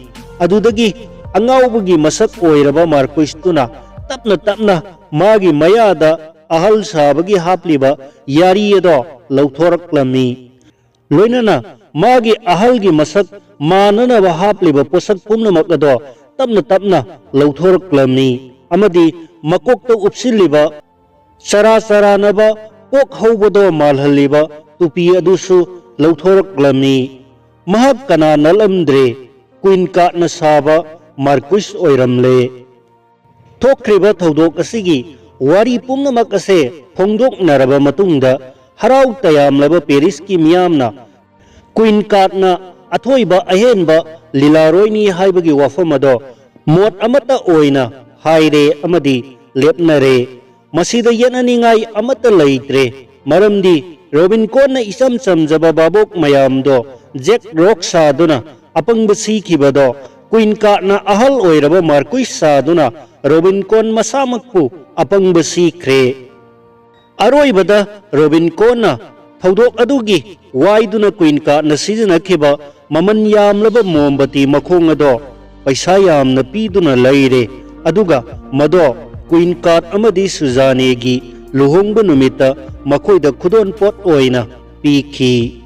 ꯑꯗꯨꯗꯒꯤ ꯑꯉꯥꯎꯕꯒꯤ ꯃꯁꯛ ꯑꯣꯏꯔꯕ ꯃꯥꯔꯀꯨꯏꯁꯇꯨꯅ ꯇꯞꯅ ꯇꯞꯅ ꯃꯥꯒꯤ ꯃꯌꯥꯗ ꯑꯍꯜ ꯁꯥꯕꯒꯤ ꯍꯥꯞꯂꯤꯕ ꯌꯥꯔꯤ ꯑꯗꯣ ꯂꯧꯊꯣꯔꯛꯂꯝꯃꯤ꯫ ꯂꯣꯏꯅꯅ ꯃꯥꯒꯤ ꯑꯍꯜꯒꯤ ꯃꯁꯛ ꯃꯥꯟꯅꯅꯕ ꯍꯥꯞꯂꯤꯕ ꯄꯣꯠꯁꯛ ꯄꯨꯝꯅꯃꯛ ꯑꯗꯣ ꯇꯞꯅ ꯇꯞꯅ ꯂꯧꯊꯣꯔꯛꯂꯝꯃꯤ꯫ ꯑꯃꯗꯤ ꯃꯀꯣꯛꯇ ꯎꯞꯁꯤꯜꯂꯤꯕ ꯆꯔꯥ ꯆꯔꯥꯅꯕ ꯀꯣꯛ ꯍꯧꯕꯗꯣ ꯃꯥꯜꯍꯜꯂꯤꯕ ꯇꯨꯄꯤ ꯑꯗꯨꯁꯨ ꯂꯧꯊꯣꯔꯛꯂꯝꯃꯤ꯫ ꯃꯍꯥꯛ ꯀꯅꯥ ꯅꯠꯂꯝꯗ꯭ꯔꯦ, ꯀꯨꯏꯟ ꯀꯥꯠꯅ ꯁꯥꯕ ꯃꯥꯔꯀꯨꯏꯁ ꯑꯣꯏꯔꯝꯂꯦ꯫ ꯊꯣꯛꯈ꯭ꯔꯤꯕ ꯊꯧꯗꯣꯛ ꯑꯁꯤꯒꯤ ꯋꯥꯔꯤ ꯄꯨꯝꯅꯃꯛ ꯑꯁꯦ ꯐꯣꯡꯗꯣꯛꯅꯔꯕ ꯃꯇꯨꯡꯗ, ꯍꯔꯥꯎ ꯇꯌꯥꯝꯂꯕ ꯄꯦꯔꯤꯁꯀꯤ ꯃꯤꯌꯥꯝꯅ ꯀꯨꯏꯟ ꯀꯥꯠꯅ ꯑꯊꯣꯏꯕ ꯑꯍꯦꯟꯕ ꯂꯤꯂꯥꯔꯣꯏꯅꯤ ꯍꯥꯏꯕꯒꯤ ꯋꯥꯐꯝ ꯑꯗꯣ ꯃꯣꯠ ꯑꯃꯠꯇ ꯑꯣꯏꯅ ꯍꯥꯏꯔꯦ ꯑꯃꯗꯤ ꯂꯦꯞꯅꯔꯦ꯫ ꯃꯁꯤꯗ ꯌꯦꯠꯅꯅꯤꯡꯉꯥꯏ ꯑꯃꯠꯇ ꯂꯩꯇ꯭ꯔꯦ, ꯃꯔꯝꯗꯤ ꯔꯣꯕꯤꯟ ꯀꯣꯟꯅ ꯏꯆꯝ ꯆꯝꯖꯕ ꯚꯥꯕꯣꯛ ꯃꯌꯥꯝꯗꯣ ꯖꯦꯛ ꯔꯣꯛ ꯁꯥꯗꯨꯅ ꯑꯄꯪꯕ ꯁꯤꯈꯤꯕꯗꯣ ꯀꯨꯏꯟ ꯀꯥꯠꯅ ꯑꯍꯜ ꯑꯣꯏꯔꯕ ꯃꯥꯔꯀꯨꯏꯁ ꯁꯥꯗꯨꯅ ꯔꯣꯕꯤꯟ ꯀꯣꯟ ꯃꯁꯥꯃꯛꯄꯨ ꯑꯄꯪꯕ ꯁꯤꯈ꯭ꯔꯦ꯫ ꯑꯔꯣꯏꯕꯗ ꯔꯣꯕꯤꯟ ꯀꯣꯟꯅ ꯊꯧꯗꯣꯛ ꯑꯗꯨꯒꯤ ꯋꯥꯏꯗꯨꯅ ꯀꯨꯏꯟ ꯀꯥꯠꯅ ꯁꯤꯖꯤꯟꯅꯈꯤꯕ ꯃꯃꯜ ꯌꯥꯝꯂꯕ ꯃꯣꯝꯕꯇꯤ ꯃꯈꯣꯡ ꯑꯗꯣ ꯄꯩꯁꯥ ꯌꯥꯝꯅ ꯄꯤꯗꯨꯅ ꯂꯩꯔꯦ, ꯑꯗꯨꯒ ꯃꯗꯣ ꯀꯨꯏꯟ ꯀꯥꯠ ꯑꯃꯗꯤ ꯁꯨꯖꯥꯅꯦꯒꯤ ꯂꯨꯍꯣꯡꯕ ꯅꯨꯃꯤꯠꯇ ꯃꯈꯣꯏꯗ ꯈꯨꯗꯣꯜꯄꯣꯠ ꯑꯣꯏꯅ ꯄꯤꯈꯤ꯫